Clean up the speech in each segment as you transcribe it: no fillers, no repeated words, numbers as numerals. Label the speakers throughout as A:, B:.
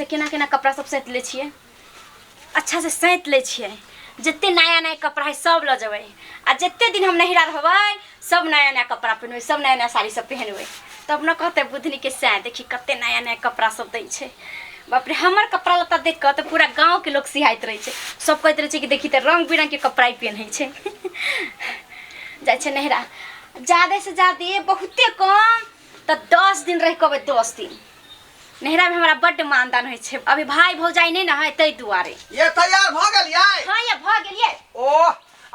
A: तऽ केना केना कपड़ा सब सैंत लै छियै अच्छा से सैंत लै छियै जते नया नया कपड़ा है सब लऽ जेबै आ जते दिन हम नहिरा रहबै सब नया नया कपड़ा पहिनबै सब नया नया साड़ी सब पहिनबै तब ने कहतै बुधनीके सैं देखी कते नया नया कपड़ा सब दै छै बाप रे हमर कपड़ा लत्ता देख कऽ तऽ पूरा गाँवके लोक सिहाइत रहै छै सब कहैत रहै छै कि देखी तऽ रङ्ग बिरङ्गके कपड़ा ही पहिनै छै जाइ छै नहिरा जादे से जादे बहुते कम तऽ 10 दिन रहि कऽ अबै 10 दिन नैहरामे हमरा बड्ड मानदान होइ छै अभी भाय भौजाइ नहि ने है ताहि दुआरे
B: ये तैयार भऽ गेलियै
A: हाँ ये भऽ गेलियै
B: ओ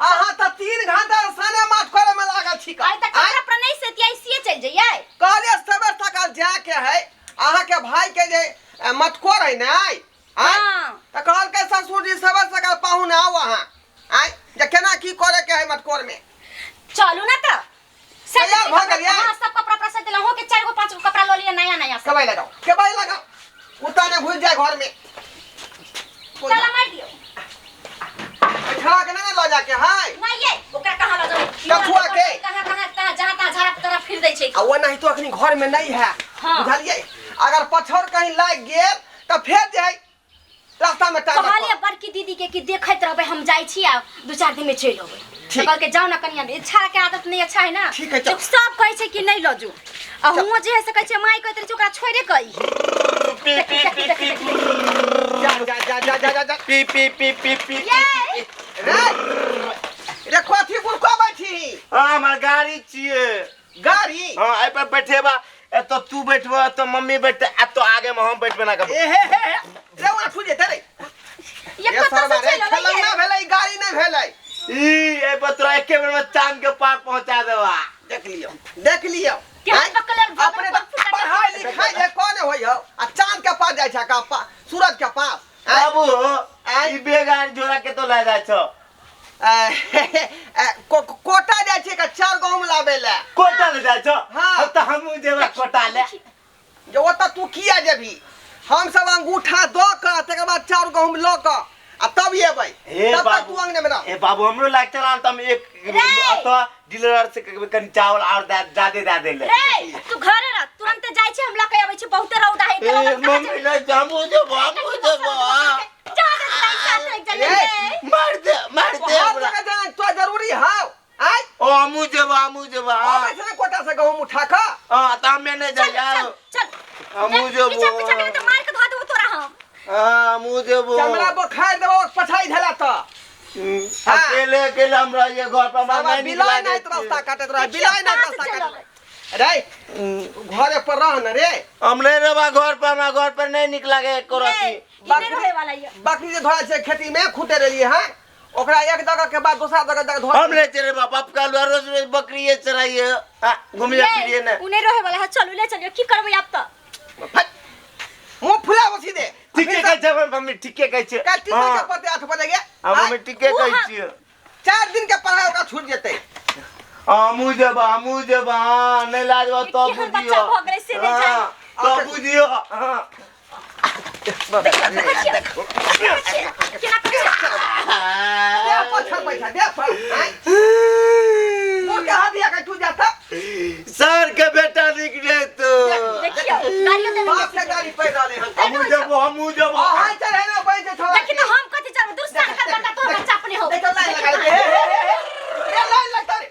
B: अहाँ तऽ 3 घंटा साने माथ करे में लागल छी
A: आइ तऽ कपड़ा पर नहि सेतियै ऐसिए चलि जइयै
B: कहलियै सवेर सकाल जाके है अहाँ के भाई के जे मटकोर है ने आय
A: हाँ।
B: तऽ कहलकै ससुर जी सवेर सकाल पाहुन आउ अहाँ आय जे केना की करे के है मटकोर में
A: चलू ना तऽ सब
B: तैयार भऽ गेलियै?
A: हाँ सब कपड़ा पर से देलहुँ के चारि गो पाँच गो कपड़ा लऽ लिअ नया नया सब
B: केबाई लगाओ केबाई लगाओ कुत्ता ने घुस जाए घर में
A: ताला मारि दियौ
B: बैठा के नहीं लऽ जाके है
A: नहीं ये ओकरा कहाँ लऽ जाउ
B: कथुआ के?
A: कहाँ कहाँ कहाँ जहाँ तहाँ झाड़ा तोरा फिर दै छै
B: आ वो नहीं तो अखनी घर में नहीं है
A: हाँ।
B: बुझलियै अगर पछौर कहीं लागि गेल तऽ फेर जे है रास्ता में टांग
A: कहलियै बड़की दीदी के कि देखैत रहबै हम जाइ छी आ दू चारि दिन में चलि अबै
B: ठीक।
A: तऽ कहलकै जाउ ना कनिया इच्छा के आदत नहीं अच्छा है ना
B: ठीक है, चल।
A: तो सब कहै छै कि नहीं लऽ जो आ हुओं जे है से कहै छै माय कहैत रहै छै ओकरा छोड़े कऽ ई।
C: पी पी पी पी
B: जा जा जा जा जा जा जा
C: पी पी पी पी पी
A: ये
B: रे रे कथी बुड़को बैठी
C: हाँ हमर गाड़ी छियै
B: गाड़ी
C: हाँ एहि पर बैठेबा एतऽ तू बैठबा एतऽ मम्मी बैठते एतऽ आगे में हम बैठबे ना
B: ए हे हे हे रे वहाँ छू जेतै रे
A: ये
B: ये
A: कतऽ
B: सरवा
A: से
B: रे
A: चलि
B: खेलौना
A: अबै
B: भेलै गाड़ी नहि भेलै
C: ई एहि पर तोरा एके बेर में चांद के पार पहुंचा देबा
B: देख लियौ देख लियौ
A: केहन
B: आँय?
A: पकड़ल भगवान
B: अपने
A: पर
B: तऽ
A: फुटा
B: पढ़ाई लिखाई जे कोने होइ हौ आ चांद के पास जाइ छै का सूरज के पास आँय?
C: बाबू
B: आँय?
C: ई बेगार झोरा के तो लए जाइ छौ
B: कोटा जाइ छियै का चार गहुम लाबै लए
C: कोटा ले जाइ छौ
B: हाँ।
C: हम तऽ हमहूँ जेबै कोटा ले
B: जे ओतऽ तू किया जेबही हमसब अंगूठा दऽ कऽ तकर बाद चाउर गहुम लऽ कऽ आ तब एबै
C: हे
B: तब तक
C: बाबू
B: तू अंगने मे रह
C: हे बाबू हमरो लाग चला तऽ हम एक
A: रे!
C: अतऽ डीलर से कनि चावल और जादे दए दै ले
A: रे तू घरे रह तुरंत जाइ छी हम लऽ के अबै छी बहुते रौदा है
C: ए मम्मी ले हमहूँ जेबो हमहूँ जेबो
A: जा दे तई साथ एक जने
B: रे!
A: रे
C: मार दे मार दे
B: हर
C: हमरा
B: जगह जाना तो जरूरी हौ आय
C: ओ हमहूँ जेबो हमहूँ जेबो हाँ
B: अबै छै ने कोटा से गहुम उठा कऽ
C: हाँ तऽ हमे नहि
A: चल
C: जाइए
A: चल चल
C: हमहूँ
A: देख,
C: जेबो।
A: पीछा पीछा के तो मार के धऽ देबो तोरा हम
C: हाँ हमहूँ जेबो
B: चमड़ा बोखार देबो पछाइ धला तऽ हाँ।
C: अकेले अकेले हम रहिए घर पर हमरा
B: साला
C: नहीं नीक
B: बिलाइ
C: लागै
B: नाहित रास्ता
C: छै।
B: काटैत रहै
A: देखियौ,
B: बिलाइ नाहित
A: कहाँ से
B: रास्ता
A: चलि
B: काटैत रे घरे पर रह न रे
C: हम नहीं रहबा घर पर हमरा घर पर नहीं नीक लागे एको
A: ये
C: रति
A: ई नहि रहै वाला ये
B: बकरी जे धोआ छै खेती में खूटे रहलियै हँ ओकरा एक जगह के बाद दोसरा जगह जगह धोआ
C: हम नहीं चलेबा बाप का रोज रोज बकरिए चराइए हाँ, घूमिए फिरिए
A: ये
C: ने
A: उ नहि रहै वाला है चलू ले चलियो की करबै आब तऽ
B: फट मुंह फुलाबो सीधे
C: ठीके कहै छै हमर मम्मी ठीके कहै छै
B: काल्हि ट्यूशन
C: हाँ,
B: के पड़तै 8 बजे गे
C: हम मम्मी ठीके
A: ओ
C: कहै
A: हम-
C: छियै
B: 4 दिन के पढ़ाई ओकरा छूट जेतै
C: हमहूँ जेबा हमहूँ जेबा हाँ नहीं लाजबा
A: ई
C: तब
A: केहन
C: बुझियो
A: बच्चा भऽ गेलै से नहि जानि।
C: हाँ, तब बुझियो हाँ
A: देखै छियै देखै छियै केना करै छै
B: दे पत्थर पैसा दे पर आँय? मुँह के हाथ दिया के तू जाता
C: सर के बेटा निकले तो
A: देखियौ गाड़ियो देने
B: बाप के गाड़ी पड़ रहले हन
C: हमहूँ जेबो हमहूँ जेबो
B: अहाँ चढ़े ना बैठ जे छोड़ा
A: देखी तो हम कथी चलबै दू साल का बंदा तोहर बच्चा अपने हो
B: देखो लाइन लगा दे हे हे हे हे लाइन लगता रे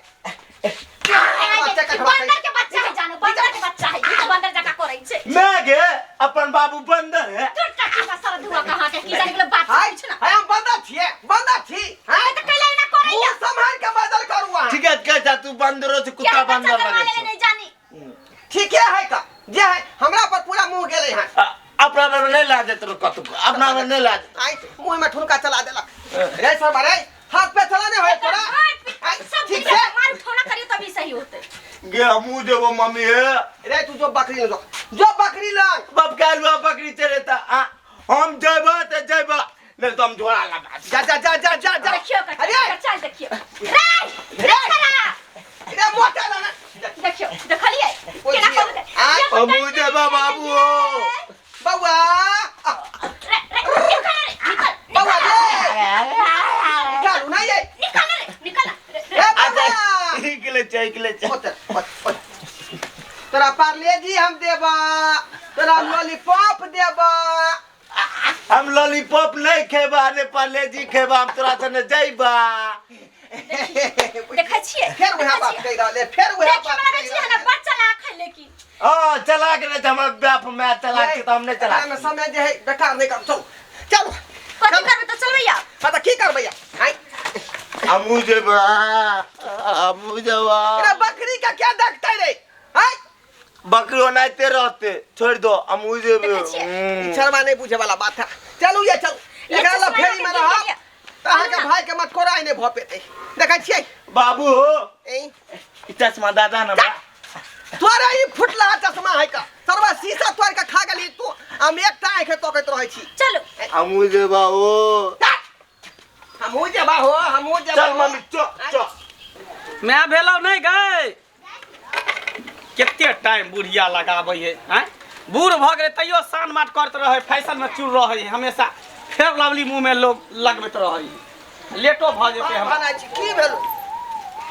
B: बच्चा के थोड़ा
A: बंदर के बच्चा है जानो बंदर के बच्चा है ई तो बंदर जका करै छै
C: मैं गे अपन बाबू बंदर है
A: तोर टट्टी का सारा धुआं कहाँ के की जाने गेलो बात
B: हाय
A: पूछ ना
B: हाय हम बंदा छिए बंदा छी हाय
A: तऽ कैला एना करै
B: मुंह संभाल के बदल करू अहाँ
C: ठीक है कह जा तू बंदरो से कुत्ता
A: क्या बच्चा
C: बंदर
A: जमा
C: लगे
A: लेले
C: छौ
A: नहीं जानी
B: ठीके है का जे है हमरा पर पूरा मुंह गेले हैं
C: अपना में नहीं लाजत रो कतु अपना में नहीं लाज
B: आई मुंह में ठुनका चला देलक रे सर रे हाथ पे चलाने होय तोरा
A: मार
B: आइ,
A: सब
B: ठीक
A: ठीक
B: छै
A: मार उठौना करियो तभी सही होते
C: गे हमहूँ जेबो मम्मी हे
B: रे तू जो बकरी जो जो बकरी लग
C: बाप के आलुआ बकरी चरेता आ हम जेबो तऽ जेबो नहीं तो हम झोरा लगा
B: जा जा जा जा जा जा
A: देखियो कर
B: अरे
A: चल देखियो रे रे छरा
B: रे मोटा लाना
A: देखियो देखलिए केना
B: बुझियो।
A: करू
B: आइ,
C: हमहूँ जेबो बाबू हो
B: बौआ आ,
A: रे रे निकल रे निकल
B: बौआ रे निकालू ना ये
A: निकल रे निकल रे, रे।
B: रे बौआ
C: निकले छै निकले छै
B: ओतऽ, ओतऽ, ओतऽ। तोरा पार्ले जी हम देबा तोरा लॉलीपॉप देबा
C: हम लॉलीपॉप नहीं खेबा ने पार्ले जी खेबा, हम तोरा सने जइबा।
A: देखै छियै?
B: फेर वएह बात कहि रहल है, फेर वएह
A: देखि
B: बात
A: मे लगै
B: कहि
A: छी
B: रहल
A: ना
B: है।
A: बड़ चलाक है लेकिन।
C: हां, चला के नहीं हमर बाप my चला के तो हम नहीं चला।
B: एकरामे समय जे है बेकार नहीं कर, चलू चलू।
A: कथी करबै तऽ चलबै आब?
B: हाँ, तऽ की करबै आब? आँय?
C: हमू जेबा, हमू जेबा।
B: अरे बकरी का क्या देखते रे? आँय?
C: बकरी ओनाहिते रहते, छोड़ दो, हमू जेबे।
A: देखै छियै?
C: हम्म।
B: शर्मा नहीं बुझे वाला बात है। चलू ये चलू।
A: ये
B: एकरा लग
A: चश्मा
B: फेरी में
A: लगा के
B: रहब
A: गेलियै।
B: तऽ अहाँके भाई के मत कोराइ नहि भऽ पेतै। देखै छियै?
C: बाबू हो।
B: ए?
C: ई चश्मा दादा ना बा।
B: तोरा ई फुटला चश्मा है का सरवा शीशा तोड़ के खा गेली तू। हम एकटा आँखि तकैत रहै छी।
A: चलू।
C: हमू जेबा ओ।
B: हमहूँ जेबा हो, हमहूँ जेबा
C: चल
B: हो।
C: मम्मी, चल चल।
D: मैं भेलौ नहीं गए, कते टाइम बुढ़िया लगाबै है? आँय, बूढ़ भऽ गेलै तैयो शान माट करैत रहै, फैशन में चूर रहै है हमेशा, फेर लवली मुँह में लोग लगबैत रहै है। लेटो भऽ जेतै हमरा।
B: बनाइ छी की भेलौ?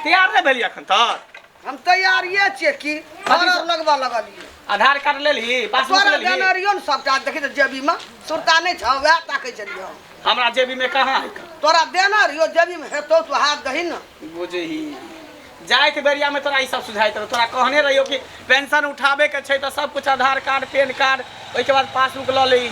D: तैयार नहि भेलियै एखन तक?
B: हम तैयारिये छियै की ऑर्डर लगबऽ लगलियै।
D: आधार कार्ड लेलही? पासबुक
B: तोरा
D: लेलही?
B: देने रहियौ ने सबटा, देखी तऽ जेबीमे सुरता नहि छौ, वएह ताकै छलियै हम।
D: हमरा जेबी में कहाँ है?
B: तोरा देने रहियौ, जेबीमे हेतौ, तू हाथ दही ने।
D: बुझही जाइत बेरिया में तोरा ई सब सुझाइत रहो। तोरा कहने रहियो कि पेंशन उठाबे के छै तऽ सब कुछ आधार कार्ड, पेन कार्ड, ओहिके बाद पासबुक लऽ ली।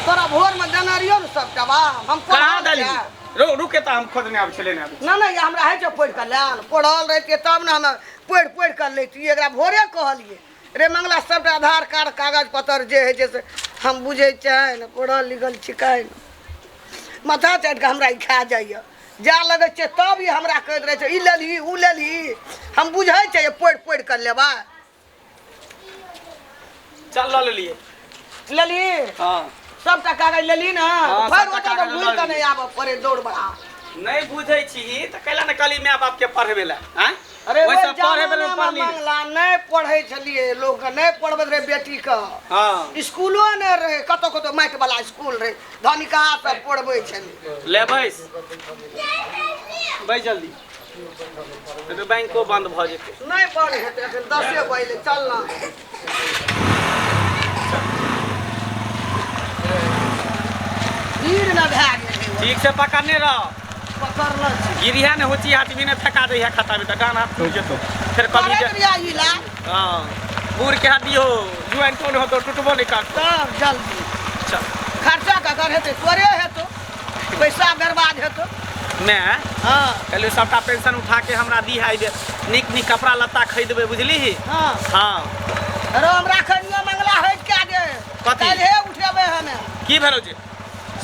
B: तोरा भोरमे देने रहियौ ने सबटा बा हम।
D: कहाँ
B: पढ़ल
D: देली?
B: छियै।
D: रुके तऽ हम खोजने आबै छी, लेने आबै छी।
B: ना ना, ई हमरा होइ छै पढ़ि कऽ लायल, पढ़ल रहितियै तब ने हम पढ़ि पढ़ि कऽ लैतियै। एकरा भोरे कहलियै रे मंगला, सबटा आधार कार्ड कागज पत्र जे होइ छै से हम बुझै छियै ने, पढ़ल लिखल छिकै ने। माथा चाटि कऽ हमरा ई खा जाइए, जा लगै छै तब ई हमरा कहैत रहै छै ई लेलही उ लेलही। हम बुझै छियै, पढ़ि पढ़ि कऽ लेबै।
D: चल, लऽ लेलियै।
B: लेलही?
D: हाँ।
B: सबटा कागज लेलही ने?
D: हाँ,
B: फेर
D: सबटा
B: ओतऽ
D: कागज
B: घुरि
D: लऽ
B: कऽ
D: लेलियै।
B: नहि आबऽ पड़े दौड़ बढ़ा।
D: नहीं बुझै छी तऽ कैला ने कहली माय बाप के पढ़बे लए? आँय,
B: अरे
D: ओहिसँ
B: ओहि
D: पढ़े बेला
B: जमानामे
D: पढ़ली नहि।
B: मंगला नहि पढ़ै छलियै, लोक नहि पढ़बैत रहै बेटीके।
D: हाँ।
B: स्कूलो नहि रहै, कतौ कतौ माटि वाला स्कूल रहै, धनिका सब पढ़बै छलै।
D: ले बैस, बैस जल्दी, नहीं तऽ बैंको बंद भऽ जेतै।
B: नहि बंद हेतै, एखन 10 बजलै, चल ना। भीड़ ने भए गेलै।
D: ठीक से पकड़ने रह।
B: पकड़ल छी।
D: गिरिहा ने होची, हाथ भी ने फेका दै है खाता में तऽ डान हाथ टूट जेतौ फेर कभी।
B: करैत रहिया ई ला।
D: हाँ, बूढ़ के हड्डी हो, जुआन कोन होतो, टूटबो नहीं करतो।
B: तब जल्दी
D: चल।
B: खर्चा ककर हेतै? तोरे हेतौ, पैसा बर्बाद हेतौ।
D: मैं
B: हाँ।
D: कहलियै सबटा पेंशन उठा के हमरा दी है बेर, नीक नीक कपड़ा लत्ता खरीदबै, बुझली?
B: हाँ।
D: हाँ।
B: राम राखनियो मंगला हटि कए दे।
D: कथी?
B: काल्हे उठेबै हमे।
D: की भेलो जे?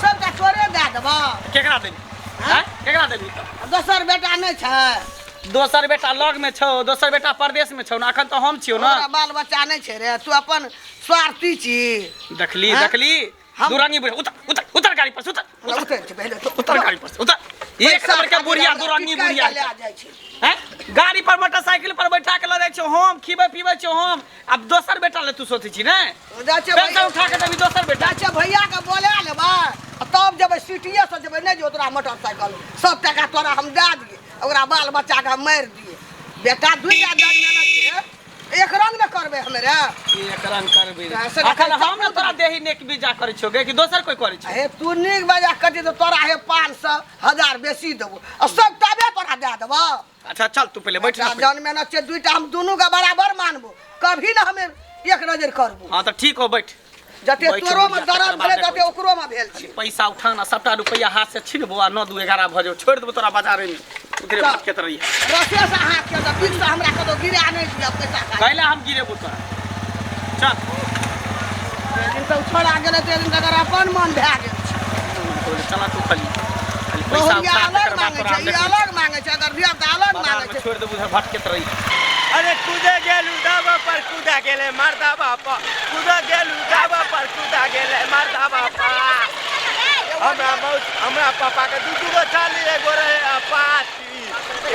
B: सबटा तोरे दए देबऽ।
D: केकरा देबी? आँय, केकरा देबी तऽ?
B: दोसर बेटा नहि छै?
D: दोसर बेटा लग में छौ, दोसर बेटा परदेश में छौ ने, अखन तऽ हम छियौ ने।
B: ओकरा बाल बच्चा नहि छै रे? तू अपन स्वार्थी छी।
D: देखली?
B: आँय?
D: देखली? दुरंगी बुढ़िया, उतर उतर उतर गाड़ी पर से, उतर।
B: हमरा उतरि छै पहिले तो।
D: उतर गाड़ी पर से उतर, एक
B: पैसा
D: नंबर के
B: खातिर
D: बुढ़िया,
B: हमरा
D: दुरंगी
B: टिका
D: बुढ़िया।
B: के लए जाइ छै।
D: हैं, गाड़ी पर मोटरसाइकिल पर बैठा के लऽ जाइ छौ, हम खिबै पीबै छौ हम, आब दोसर बेटा ले तू सोचै छी ने?
B: जाइ छै
D: पेंशन
B: भैया।
D: उठा के देबी दोसर बेटा?
B: जाइ छै भैया के बोला लेबै आ तब जेबै, सिटिए से जेबै। नहि जो तोरा मोटरसाइकिल, सब टाका तोरा हम दए दियै, ओकरा बाल बच्चाके हम मारि दियै। बेटा दुइटा जन्मेने छै, एक रंग ने करबै हमे रे?
D: एक रंग करबै?
B: से
D: अखन हम ने तोरा देही नेक बीजा करै छियौ गे कि दोसर कोई करै छै?
B: हे, तू नीक बजा कथी तऽ तोरा हे 500 1000 बेसी देबो आ सब तबे तोरा दए देबो।
D: अच्छा चल, तू पहिले बैठ ना पहिले।
B: जन्मेने छै दुइटा, हम दुनू के बराबर मानबो, कभी ना हमे एक नजर करबो।
D: हाँ तऽ ठीक हो, बैठ।
B: जते
D: बैठ
B: तोरो में
D: बुढ़िया,
B: दर्द
D: तकर बाद
B: भेलै
D: देखबै।
B: तते ओकरो में भेल छै।
D: पैसा उठाना, सबटा रुपैआ हाथ से छीनबो आ 9 2 11 भऽ जेबो, छोड़ि देबो तोरा बाजारे में उधरे
B: चल।
D: भटकैत रहिहे।
B: रसे से हाथ के तऽ बीच से हमरा कतौ गिरा नहि दिअ पैसा खा।
D: कैला हम गिरेबो तोरा? चल।
B: दिन तऽ छोड़ा गेलै, ताहि दिन तकर अपन मन भए गेल छै।
D: चला तू, खाली खाली पैसा
B: बहुरिया
D: उठा
B: अलग
D: तकर बाद
B: मांगे
D: तोरा
B: छै,
D: हम
B: ई
D: देखबै।
B: अलग मांगे छै, अगर धिया पुता अलग
D: बाजार
B: मांगे
D: में
B: छै।
D: छोड़ि देबो, उधर भटकैत रही।
C: अरे कूदे गेलू दाबा पर, कूदा गेले मर्दा बापा। कूदा गेलू दाबा पर, कूदा गेले मर्दा बापा। हमरा मौत हमरा पापा के दू दू गो छाली, एगो रहे अपाची,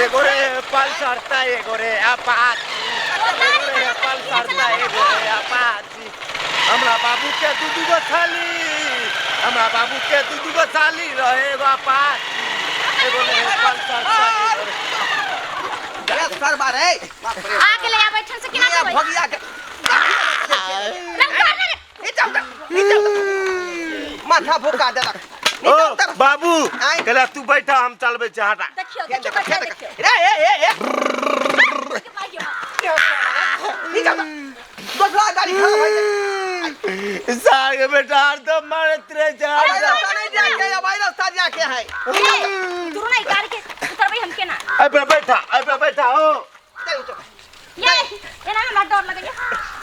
C: एगो रहे पल्सर त एगो रहे अपाची, एगो रहे पल्सर त एगो रहे अपाची। हमरा बाबू के दू दू गो छाली, हमरा बाबू के दू दू गो छाली रहे, एगो अपाची, एगो रहे पल्सर त एगो रहे।
B: ए, सरबा रे, बाप रे।
A: आ गेलै, आब एहिठाम से केना
B: ये
A: जेबै?
B: भगिया के
A: रंग कर रे।
B: ई चल, ई चल। माथा भोका देलक।
C: ओ
B: नीचा उतर।
C: बाबू
B: आँय।
C: कहला तू बैठा हम चलबै छी हटा।
A: देखियो
B: देखियो,
A: देखियो
B: देखियो,
A: देखियो।
B: रे ए ए ए
A: के मारियो।
B: नीचा उतर। दोसरा गाड़ी खराब होइ छै।
C: सार के बेटा हरदम मारैत रहै छै
B: अरे
C: हरदम।
B: रास्ता नहीं जाके है, भाई रास्ता जाके है।
A: ए तुरु नहीं गाड़ी के उतरबै हम केना?
C: एहि पर बैठा, एहि पर बैठा हो।
B: चल उतर।
A: ये एना हमरा डर लगैया।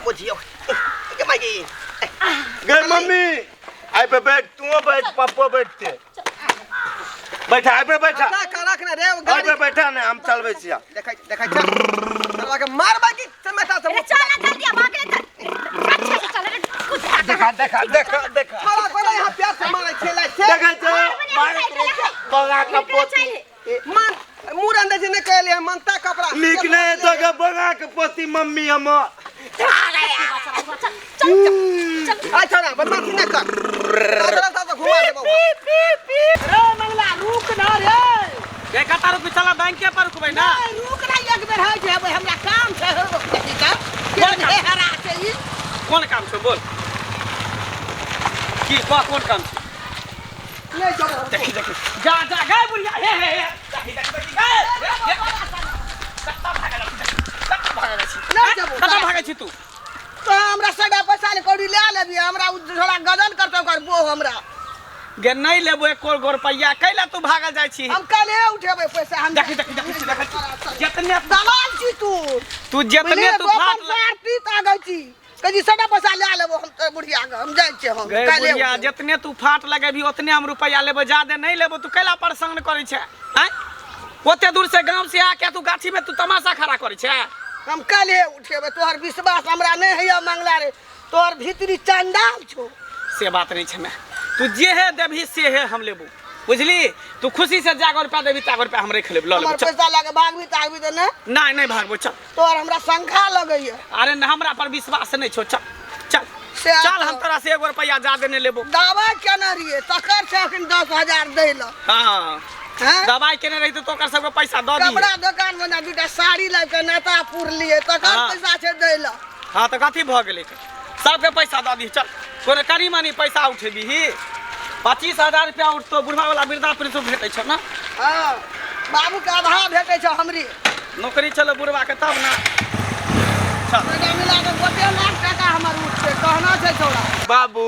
B: बुझियो के माई।
C: गे मम्मी एहि पर बैठ, तू बैठ, पप्पो बैठते। बैठा एहि पर बैठा।
B: का का रखना रे
C: एहि
B: गाड़ी।
C: पर बैठा ने हम चलबै छी।
B: देखै देखै चल चलवा के मारबा की चमेटा से।
A: अरे चल ना जल्दी अब आगे चल, अच्छा से चल। अरे कुछ
C: देखा देखा देखा देखा।
B: मारा कोला यहाँ प्यार से मारे छेला छे।
C: देखै छौ मारैत रहै छै बगा के पोती।
B: मन मुड़ अंदर जे नहीं कहले मनता कपड़ा
C: नीक नहि हेतौ गे बगा के पोती मम्मी हमर।
A: चल चल चल।
B: अच्छा ना बदमाशी न कर, रास्ता से घुमा देबो।
E: रे मंगला रुक ना रे।
D: गे कता रुकबी? चल बैंके पर रुकबै ना।
B: ए, रुक ना एक बेर होइ छै हमरा काम छै हो देखी का
D: कोन काम?
B: के हरा छै ई।
D: कोन काम छौ बोल? की कह कोन काम छौ?
B: नहीं जबो।
D: देखी देखी जा जा गे बुढ़िया हे हे हे देखी देखी देखी गे हे, हे। कत्ता भागल छी, कत्ता भागल छी?
B: नहीं जबो।
D: कत्ता भागै छी तू?
B: तो हमरा सदा पैसा ले कौड़ी ले लेबी, हमरा उ थोड़ा गजन करतौ ओकर बो हमरा।
D: गे नहीं लेबो एको गो रुपैया, कैला तू भागल जाइ छी?
B: हम काल्हे उठेबै पैसा हम।
D: देखी देखी देखी छी, देखी छी। जितने
B: दलाल छी तू।
D: तू जितने तू फाट ल-
B: फाट आगै छी कजी सदा पैसा ले लेबो हम तो बुढ़िया के हम जाइ छियै हम
D: गे
B: काल्हे
D: बुढ़िया
B: उठेबै।
D: जितने तू फाट लगेबी ओतने हम रुपैया लेबो, जादे नहीं लेबो। तू कैला परेशान करै छै आँय? ओते दूर से गांव से आके तू गाछी में तू तमाशा खड़ा करै छै।
B: हम काल्हे उठेबै, तोहर विश्वास हमरा नहीं हैया मंगला रे, तोहर भीतरी चंडाल छौ।
D: से बात नहीं छै मैं, तू जे हे देबही से हे हम लेबो, बुझली? तू खुशी से जागो रुपया देबी तागो रुपया हम रख लेब, ल लेबो।
B: हमर
D: चल।
B: पैसा लए के भागबी तागबी तऽ नहि?
D: नहीं नहीं भागबो, चल।
B: तोहर हमरा शंखा लगैया।
D: अरे न हमरा पर विश्वास नहीं छौ, चल चल
B: से
D: चल। हम तोरा से एगो रुपया जादे नहीं लेबो।
B: दबाइ केने रहियै तकर छै अखन 10,000 दै लए।
D: हाँ
B: हैं?
D: दबाई केने रही तो ओकर सबके पैसा दऽ दी।
B: कपड़ा दोकान मे दूटा साड़ी लए के नेता पुरलियै तकर
D: हाँ।
B: पैसा छै दै लए।
D: हाँ तो कथी भऽ गेलै? सबके पैसा दऽ दी चल। कोनो कनी मनी पैसा उठेबही 25,000 रुपया उठतो, बुढ़वा वाला वृद्धा पेंशन भेटै छौ ना?
B: हाँ बाबू के आधा भेटै छै हमरी।
D: नौकरी चलो बुढ़वा के तब ना। चल।
B: पैसा मिला के गोटे लाख टाका हमर उठतै कहना छै छौड़ा।
C: बाबू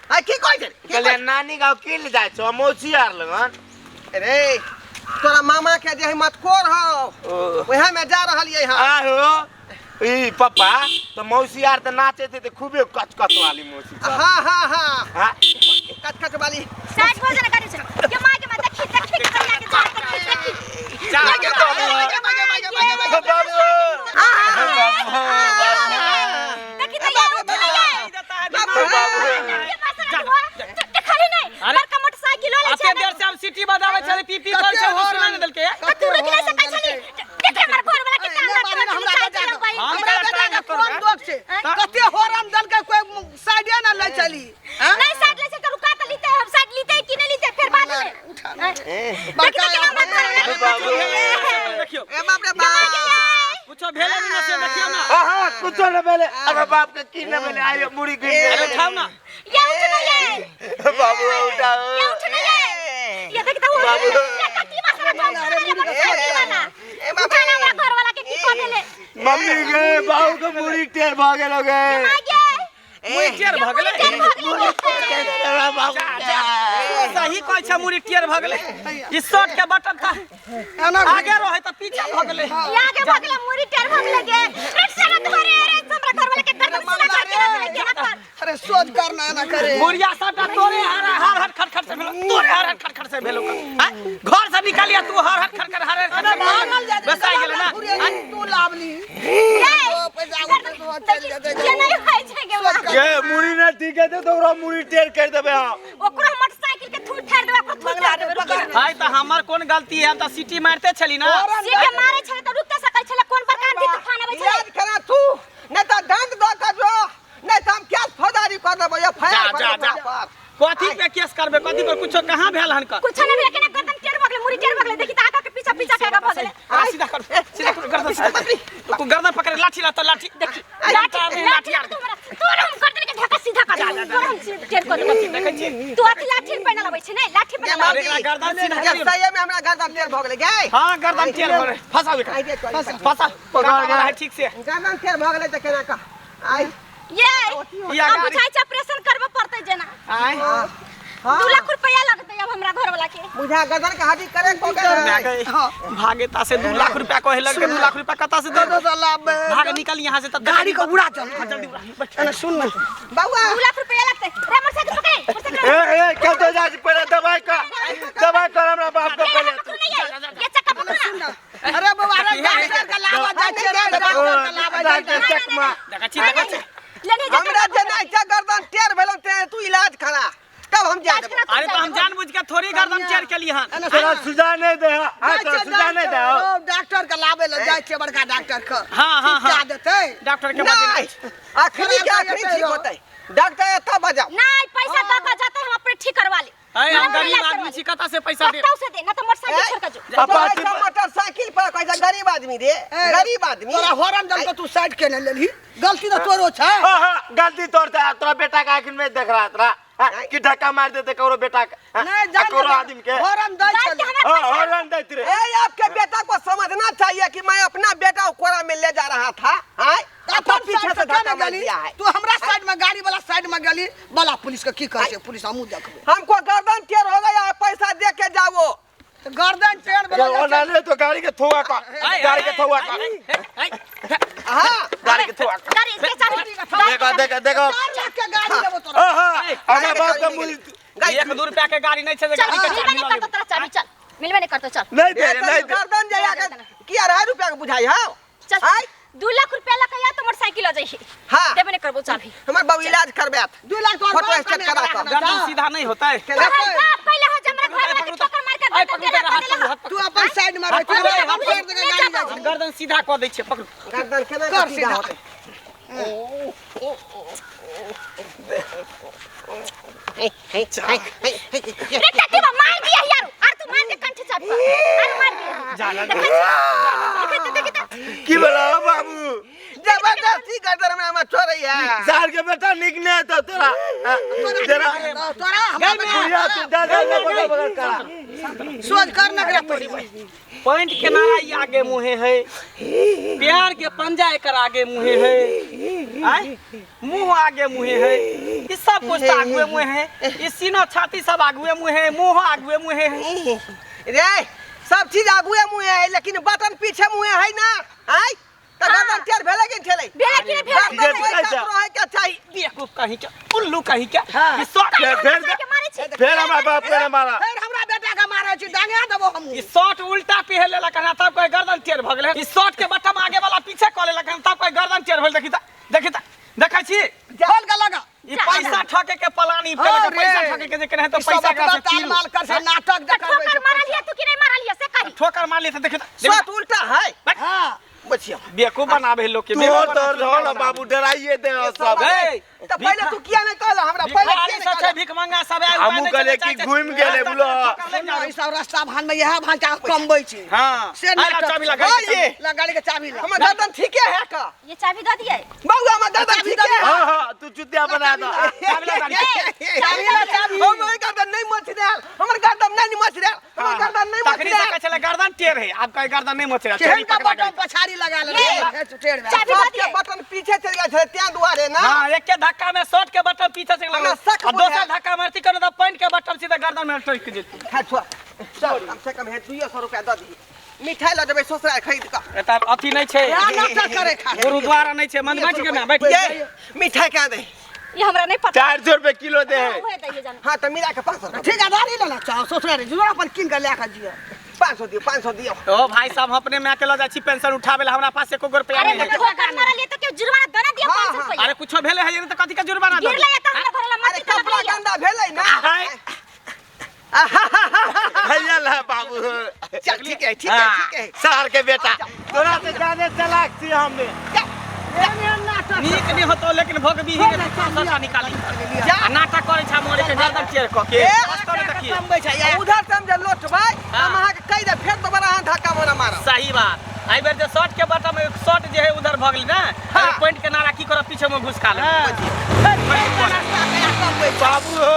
B: आ की कहै छै? की
C: कहलियै
B: कहै
C: नानी गाँव की ले जाइ छौ मौसी आर लगन?
B: छै? रे तोरा मामा के जे मटकोर हौ वएह में जा रहलियै हँ।
C: आहो ई पप्पा तो मौसी आर तऽ नाचे थे तऽ खूबे कच कच वाली मौसी सब।
B: हाँ हाँ हाँ
C: हाँ
B: कच कच वाली।
A: साइड भऽ जाना गाड़ी से। के माय के माय देखी देखी करिया के जा देखी देखी।
D: जा,
B: माय गे,
D: जा,
B: माय गे, माय गे, माय गे, माय गे, माय गे।
C: बाबू
A: देखी तो यार उठ गए। देखली नहीं
D: अरे।
A: बड़का मोटरसाइकिल वाला
D: अते देर से हम सीटी बजाबै छलै पी पी करै छै, होश नहि देलकै।
A: तू रुक नहीं सकै छली। देख हमर घर वाला के
B: नहि,
A: टांग
B: बाबू, हमरा
A: हमरा
B: बेटा के-
D: हम
B: हमरा बेटा के कोन दोष छै? कते हॉर्न देलकै कोई साइडे ना लै चली। हैं?
A: नहीं साइड ले से तो रुका तो लीते, हम साइड लीते कि नहीं लीते फिर बाद में।
B: उठा ना।
A: देख
B: बड़का
A: देख हमर घर वाला
C: बाबू।
D: देखियो
B: ए बाप रे बाप।
D: कुछो भेलै नहि से देखियो ना।
C: आहा कुछो न भेलै। अरे बाप के की न भेलै? आयो मुड़ी गिर
D: अरे
C: गेलै।
D: उठाउ ना।
A: ये उठ नहीं ये।
C: बाबू उठाओ।
A: ये उठ नहीं ये। ये देख तो
C: बाबू।
A: ये कति मसाला चौक वाला मोटरसाइकिल वाला।
B: ए बाप
A: उठा ना
B: रे।
A: हमरा घर वाला के की कह देले।
C: मम्मी गे बाबू के मुड़ी टेढ़ भऽ गेल गे।
A: आ गे।
D: मुड़ी टेढ़ भऽ गेलै।
A: टेढ़ भऽ गेलै।
C: बाबू
D: जा जा सही कहै छै, मुड़ी टेढ़ भऽ गेलै। ई शर्ट के बटन था
B: एना
D: आगे रहै तऽ पीछे भऽ गेलै।
A: ये आगे भऽ गेलै मुड़ी टेढ़ भऽ गेलै गे। रे साला तोरे रे हमरा घर वाला के गर्दन सीधा करके रख ले के ना कर।
B: अरे सोच करना ना करे।
D: बुढ़िया सबटा तोरे हर हर हर खट खट से भेलो, तोरे हर हर खट खट से भेलो। आँय? घर से निकालिया तू हर हर खट खट हर हर खट खट बसाइ गेलै ना।
B: घुरे तू लावली।
A: ए,
B: ओ पैसा उठे तो चल जेतै।
A: ये नहीं होइ छै गे माँ।
C: गे मुड़ी न ठीक है तो ओकरा मुड़ी टेढ़ कर देबै हम।
A: ओकरो मोटरसाइकिल के थूर ठाड़ देबै, ओकरो थूर ठाड़ देबै, रुकि ना।
D: हाय तऽ हमर कोन गलती है? हम तऽ सीटी मारिते छली ना।
A: सीटे मारे छलै तऽ रुक तऽ सकै छलै, कोन बड़का आंधी तूफान अबै छलै।
B: याद करा तू नहीं तो दंड दो का जो नहीं तो हम क्या फौजदारी कर देबो या
D: जा
B: फायर
D: जा
B: कर
D: जा
B: देबो पर।
D: कथी पे केस करबे? कथी पर कुछो कहाँ भेल हन कर?
A: कुछ नहीं भेलै, केना गर्दन टेढ़ भऽ गेलै, मुड़ी टेढ़ भऽ गेलै, देखी तऽ आगा के पीछा पीछा के आगा भऽ गेलै।
D: आ, सीधा कर सीधा कर गर्दन सीधा कर। तू गर्दन पकड़े लाठी ला तऽ लाठी
A: देखी
D: लाठी
A: लाठी
D: लाठी
A: लाठी तू हमरा तोरा हम गर्दन के ढका सीधा चक्का तोरा हम टेर कर देबो।
D: देखै छी
A: तू अथी लाठी पर ना लबै छै नै, लाठी पर ना
D: अरे
A: लबै।
D: एकरा गर्दन सीधा
F: ये
D: करियौ।
F: सही में हमरा गर्दन टेढ़ भऽ गेलै गै।
D: हाँ, गर्दन टेढ़ भऽ गेलै। फंसाउ एकरा।
F: आइ देख,
D: फंसा, पकड़ गेला है ठीक से।
F: गर्दन टेढ़ भऽ गेलै तऽ केना कह आइ
A: ये
D: या
A: अब
D: गाड़ी।
A: बुझाइ छै ऑपरेशन करबऽ पड़तै जेना।
D: आय
F: हाँ
A: 2 लाख रुपया लगतै अब हमरा घर वाला के।
F: बुझा गर्दन के हड्डी करे को
D: माय के भागे ता से 2 लाख रुपया कहे लग 2 लाख रुपया कता से दे
B: दो लाभ
D: भाग निकल यहाँ से तब
B: गाड़ी को उड़ा चल।
D: हाँ, जल्दी उड़ा। बैठ।
B: अरे सुन ना
F: बउआ
A: 2 लाख रुपया लगतै रे, मोटरसाइकिल पकड़े, मोटरसाइकिल।
C: ए ए कतौ जा छी? पहिले दवाई कर, दवाई कर हमरा बाप के पहिले।
A: पकड़ू नहीं ये, ये चक्का पकड़ू
B: सुन
A: ना।
B: ना, अरे बउआ रे, डॉक्टर के लावा जाइ छै रे, डॉक्टर के लावा जाइ
C: डॉक्टर
B: छै।
C: चकमा।
D: देखै छी, देखै छी।
A: लेने जा।
F: हमरा जेना इच्छा गर्दन टेढ़ भेलौ ते तू इलाज करा तब हम जा देबौ।
D: अरे तो हम जानबूझ के थोड़ी गर्दन चेर के लिए हन।
C: तोरा सुझा नहीं दे। हाँ, तोरा सुझा नहीं दे।
B: डॉक्टर के लावे ले जाइ छै, बड़का डॉक्टर के।
D: हाँ, हाँ,
B: ठीक
D: हाँ।
B: कए देतै।
D: डॉक्टर के बजे
F: नहीं, अखनी के अखनी ठीक होतै, डॉक्टर एतऽ बजाओ।
A: नहीं, पैसा दऽ के जतै हम अपने ठीक करवा ले।
D: अरे हम
A: हम
D: गरीब
A: इलाज
D: आदमी
A: करवा
D: छी, कता से पैसा दे?
A: कतौ से दे ना तो मोटरसाइकिल छोड़ के जो।
C: अपाची
F: पैसा मोटरसाइकिल पर कहै छै गरीब आदमी रे, गरीब आदमी।
B: तोरा हॉर्न दल के तू साइड केने लेलही, गलती तऽ तोरो छै।
C: हाँ हाँ, गलती तोर था, तोरा बेटा के आँखिन में देख रहा तोरा। हाँ, कि धक्का मार देते करो बेटा के। हाँ,
B: नहीं जान,
C: करो आदमी के।
B: हॉर्न दै
A: जान के
B: छलै।
A: हमरा
C: हाँ,
A: पैसा
C: हॉर्न दैत रे।
F: ए आपके बेटा को समझना चाहिए कि मैं अपना बेटा को कोरा में ले जा रहा था, आय
B: अपन
F: अपन पीछे
B: साइड
F: से
B: से
F: धक्का
B: केने
F: मार
B: गेली?
F: दिया है।
B: तू हमरा साइड में, गाड़ी वाला साइड में गेली। बला पुलिस के की कहै छै पुलिस, हमहूँ देखबै।
F: हमको गर्दन टेढ़ हो गया है, पैसा दे के जाओ।
B: तऽ गर्दन टेढ़
C: अरे,
B: भेलै।
C: ओना नहीं तो गाड़ी के थोआ का, गाड़ी के थोआ का,
F: हाँ
C: गाड़ी के थोआ का।
A: गाड़ी के चाबी।
C: देखो देखो देखो।
B: 4 लाख के गाड़ी देबो तोरा।
C: हाँ हाँ, हमरा बाप के मुँह
D: एक दू रुपया के गाड़ी नहीं छै जे
A: चल,
D: गाड़ी के
A: मिलबे
D: चाबी
A: नहीं
D: लऽ
A: करतो
D: लेबै।
A: तोरा चाबी, चल मिलबे नहीं करतो, चल।
C: नहीं दे
F: ये
C: रे,
F: तो
C: नहीं दे।
F: गर्दन जाया के की 2.5 रुपया के बुझाई है।
A: चल।
F: आय
A: 2 लाख रुपया लके या तो मोटरसाइकिल आ जाई।
F: हाँ।
A: देबे नहीं करबो चाबी।
F: हमर बाबू इलाज करबे।
B: 2 लाख तोहर
F: फोटो
B: बाप
F: स्टेट
B: कमे
F: करा
B: राखना
F: कऽ।
D: गर्दन
B: छौ।
D: सीधा नहीं होता है।
A: तोहर बाप कैले हो जे हमरा घर वाला के ठोकर मार के
D: आइ
A: गर्दन
D: पकड़ू
A: टेढ़ा
D: तऽ
A: कर देले
D: हाथ
A: हँ।
D: पकड़ू।
B: तू अपन साइड में रह, तू
D: हाथ पकड़ू,
B: अपन
D: हाथ
B: छोड़ दे के गाड़ी जाइ
D: हम
B: छै।
D: गर्दन सीधा कऽ दै छियै, पकड़ू।
F: गर्दन केना
B: कर
F: के सीधा
B: सीधा।
F: होतै?
A: रे टट्टी बा, मार दिया यार, आर तू मार के कंठ चाप पर आर मार दिया।
D: जा जा।
A: देखै छी, देखै त, देखै त।
C: की बोला हो बाबू?
F: जबरदस्ती गर्दन में हमरा छोड़ै है।
C: सार के बेटा निक नहीं तो तोरा। हाँ, जरा
B: तोरा हमरा
C: बुढ़िया तू जा जा जा, बगल बगल करा।
B: सोच कर ना एकरा पहिले।
D: पैंट के नारा ई आगे मुहे है, प्यार के पंजा एकर आगे मुहे है, आय मुंह आगे मुहे है, ई सब कुछ तऽ आगुए मुहे है, ई सीना छाती सब आगुए मुहे है, मुंह आगुए मुहे है।
F: रे सब चीज आगुए मुहे है लेकिन बटन पीछे मुहे है ना। आय तऽ गर्दन टेढ़ भेलै कि भेलै?
A: भेलै कि नहि भेलै?
F: गर्दन ओहि कात रहै के चाही।
D: बेवकूफ कहीं के, उल्लू कहीं के। ई शर्ट
C: फिर फिर
A: के मारै छी।
C: फिर हमरा बाप के ने मारा।
B: फेर हमरा बेटा के मारै छी, डांगा देबो हमहूँ।
D: ई शर्ट उल्टा पहिर लेलक हन तब कोई गर्दन टेढ़ भऽ गेलै। ई शर्ट के बटम आगे वाला पीछे कऽ लेलक हन तब कोई गर्दन टेढ़ भेल। देखी त, देखी त, देखै छी।
B: खोल के लगा।
D: ई पैसा ठके के पलानी केलक।
B: हाँ रे।
D: पैसा ठके के जे केने तो
B: ई सब
D: पैसा एकरा
B: एतबा
D: से चीरू।
B: तालमाल कर से नाटक
A: तऽ
B: देखाबै
A: ठोकर
B: छै।
A: मारल हिया तू कि नहीं मारल हिया से कही।
D: ठोकर मारली तऽ देखी त,
F: शर्ट उल्टा है।
B: हाँ
F: बचिया
D: बेवकूफ बनाबे लोग के।
C: तू और तो रहो बाबू, डराइए दे हो सब।
D: ए,
F: तऽ पहिले तू किया नहीं कहला हमरा? पहिले
D: भिखारी
F: किया
D: सब
F: नहीं
D: छै,
F: कहला?
D: भीख मंगा सब आयल।
C: हमहूँ कहलियै कि घुमि गेलै बुलो।
B: सुन, ई सब रास्ता भान में इएह भांचा कमबै छै।
D: हाँ।
B: से
D: आइ ला
B: नाटक।
D: चाबी ला, गाड़ी के चाबी।
B: ला गाड़ी के चाबी ला।
F: हमर गर्दन ठीके है का?
A: ये चाबी दऽ दियै।
F: बउआ हमर गर्दन ठीके है।
C: हाँ हाँ, तू चुतिया बना दो।
D: चाबी ला गाड़ी के।
B: चाबी ला, चाबी।
F: हमर गर्दन नहीं मच रहल, हमर गर्दन नहीं मच रहल, हमर गर्दन नहीं मच
D: तखनी से
F: रहल।
D: कहै छलै गर्दन टेढ़ है, आब कहै गर्दन नहीं मच रहल।
B: केहन
D: चाबी
B: का
D: पकड़ा
B: बटन
D: गाड़ी।
B: पछाड़ी लगा ले
A: ये।
B: टेढ़ भए।
A: चाबी दऽ
F: सबके
A: दियै।
F: बटन पीछे चलि गेल छलै तें दुआरे ना।
D: हाँ, एके धक्का में शर्ट के बटन पीछे से लगल
F: हमरा शक
D: आ दोसर
F: बुझायल।
D: धक्का मारती कोनो तऽ पैंट के बटन सीधा गर्दन में टकि जेतै।
F: खा छोड़, चल कम से कम हे 200 रुपया दऽ दिही, मिठाई लऽ जेबै ससुराल खरीद कऽ।
D: एतऽ अथी नहि छै,
B: या नाटक करे खा।
D: गुरुद्वारा नहि छै मन। बैठ के ना बैठ।
F: ये मिठाई कहाँ दे?
A: ये हमरा नहीं पता।
C: 400 रुपये किलो दे है।
A: उहे दैयै जानु।
F: हाँ तऽ मिला के 500 रुपया।
B: ठीक है, गाड़ी ले ला चाहो सोचले रे जुआ अपन कीन के ले के जियो।
F: 500 दियौ, 500 दियौ।
D: ओ भाई साहब, हम अपने माय के लऽ जाइ छी पेंशन उठाबै लए, हमरा पास एको गो रुपया
A: अरे
D: नहि है।
A: ठोकर मारल हिया तऽ केओ जुर्माना दऽ ना दिया
F: हाँ,
A: 500
F: हाँ।
A: रुपया।
D: अरे कुछो भेलै है तऽ कथी के जुर्माना दऽ?
A: गिरलै तऽ हमरा घरवाला
F: अरे
A: मट्टी
F: कपड़ा
A: कपड़ा
F: गंदा भेलै ना।
C: हाय भैया ला बाबू।
F: चल ठीक है, ठीक है, ठीक है।
C: सार के बेटा, तोरा से जाने चलाक छी हमने।
D: नीक नहि होतो लेकिन भोगबीही ने सस्ता निकाली आ नाटक करै छै मरे के गर्दन टेढ़ कऽ के। कस्तो नहि देखिए।
B: कमबै छै या।
F: उधर से हम जे लोटबै हम अहाँके कहि देब, फेर दोबारा अहाँ धक्का मोना मारब।
D: सही बात। एहि बेर जे शर्ट के बटम एक शर्ट जे है उधर भऽ गेलै ने।
F: हाँ।
D: पैंट के नारा की करब पीछे में घुसका ले
C: बाबू हो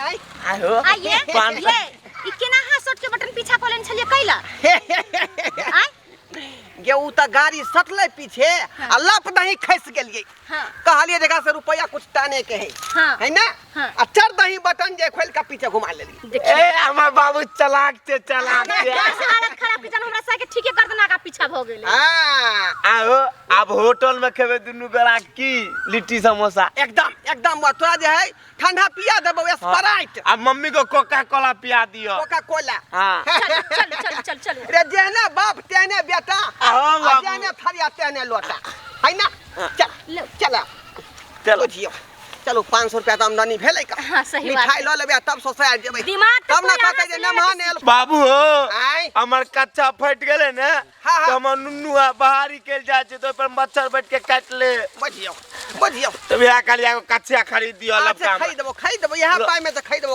F: आय
C: आहो
A: आइए ये ई केना हाथ सट के बटन पीछा कऽ लेने छलियै कैला आय
F: गे उ तऽ गाड़ी सटलै पीछे आ लप दही खसि गेलियै।
A: हाँ।
F: कहलियै जकरा से रुपैआ कुछ टाने के है।
A: हाँ।
F: है ना?
A: हाँ।
F: आ चढ़ दही बटन जे खोलि के पीछे घुमा लेलियै।
A: देखियौ
C: ए हमर बाबू चलाक छै, चलाक छै।
A: बस हालत खराब के जन हमरा साके ठीके कर देना का पीछा भऽ गेलै।
F: हाँ।
C: आहो आब होटल में खेबै दुनू गोरा की लिट्टी समोसा।
F: एकदम एकदम बा, तोरा जे है ठंडा पिया देबौ स्प्राइट।
C: आ मम्मी को कोका कोला पिया दियो।
F: Coca Cola.
C: हाँ।
A: चलू चलू चलू चलू चलू।
F: रे जेहने बाप तेहने बेटा।
C: हाँ,
F: आ
C: बाबू।
F: जेहने थरिया तेहने लोटा है ना? चल
A: लो।
F: चल
C: चलो।
F: बुझियौ चलू 500 रुपया तऽ आमदनी भेलै का।
A: हाँ, सही बात
F: मिठाई
A: है।
F: लऽ लेबै आ तब ससुराल जेबै।
A: दिमाग तऽ
F: तब ना
A: कोइ
F: कहतै
A: अहाँ
F: जे
A: से
F: नमहन आयल।
C: बाबू हो
F: आँय।
C: हमर कच्चा फटि गेलै ने।
F: हाँ, हाँ।
C: तऽ हमर नुनू आ बाहरी केल जाइ छै तऽ ओहि पर मच्छर बैठ के काटि ले।
F: बुझियौ बुझियौ।
C: तऽ वएह कहलियै एगो कच्चा खरीद दिअ
F: अच्छा
C: लबका
F: खरीद देबो खरीद देबो इएह पाइमे तऽ खरीद देबो।